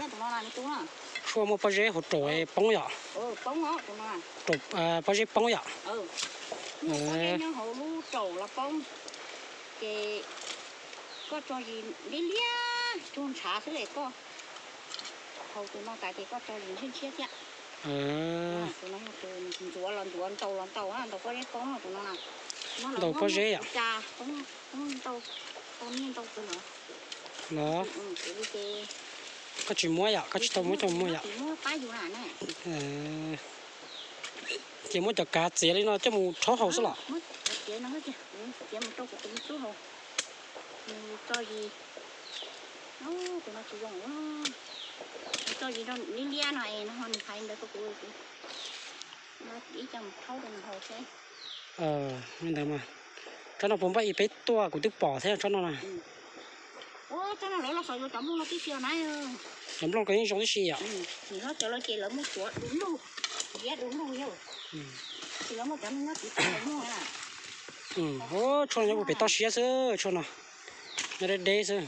Tshuaj muaj pob zeb hauv raum poob yom? Pob zeb poob yom? Nyob hauv lub raum los poob. Ces koj tso zis liab liab cuag ntshav xwb es koj haus tus no tas ces koj tso zis ntshiab ntshiab thiab. Tus no yog tus ntxuav los ntxuav ntaus los ntaus, ntaus pob zeb poob tus no na. Ntaus pob zeb yom? Poob ntau, poob niaj ntau kawg los. Los, koj tsis muab yom, koj tsis tau muab coj mus muag yom? Ces muab cov kav txiav li no coj mus rhaub haus xwb los? Tso zis, tso zis liab liab no, nws hais ntawd rau kuv, ib co mus rhaub rau nws haus seb. Li ntawd mas. Tsob no puas npaj ib peb tuaj, kuv twb pom thiab tsob no na. Tsob no lawv los xav yuav cov nplooj no tib si na. Cov nplooj ko yeej zoo tib si yom? Nws no cov lawv ces lawv muaj tuav du lug, ziab du lug yog. Tsis lawv muaj cov no nyob tsis tau muaj na. Tshuaj nyob puag pem toj siab xwb, tshuaj no nyob deb deb xwb.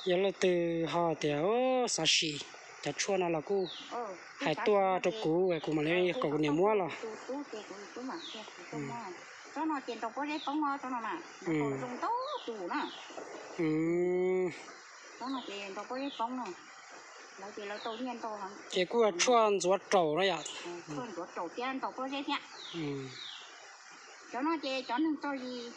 Yog leej twg ho tias xav sim cov tshuaj no los kuj hais tuaj rau kuv, kuv mam li kom kuv niam muab los. Tsob no ces ntaus pob zeb poob, tsob no na, zoo ntau tus na. Tsob no ces ntaus pob zeb poob na, lawv ces lawv tau nyiaj ntau. Ces kuj yog tshuaj ntxuav raum no yom? Tshuaj ntxuav raum thiab ntaus pob zeb thiab. Cov no ces cov neeg tso zis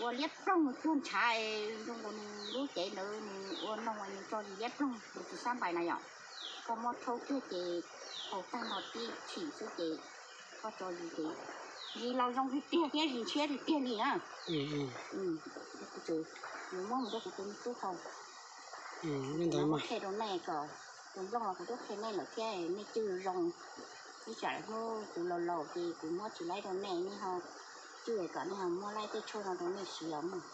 ua liab ploog cuag ntshav, zoo nkaus nws lub cev ntawd nws ua noog nws tso zis liab ploog nws tsis xab npais na yom. Koj muab rhaub kiag ces haus tag nrho tib chim xwb ces koj tso zis ces zis los zoo tiag tiag thiab zis ntshiab tiag tiag li na. Nws muab mus rau kuv tus me tub haus. Kuv muab qhia rau nej kom, tus nplooj los kuv twb qhia nej lawm thiab, nej cwj zoo. Ib tsam hnub kuv laus laus ces kuv muab tsis laib rau nej, nej ho cwj kom nej ho muab laib tej tshuaj no rau nej siv os mog.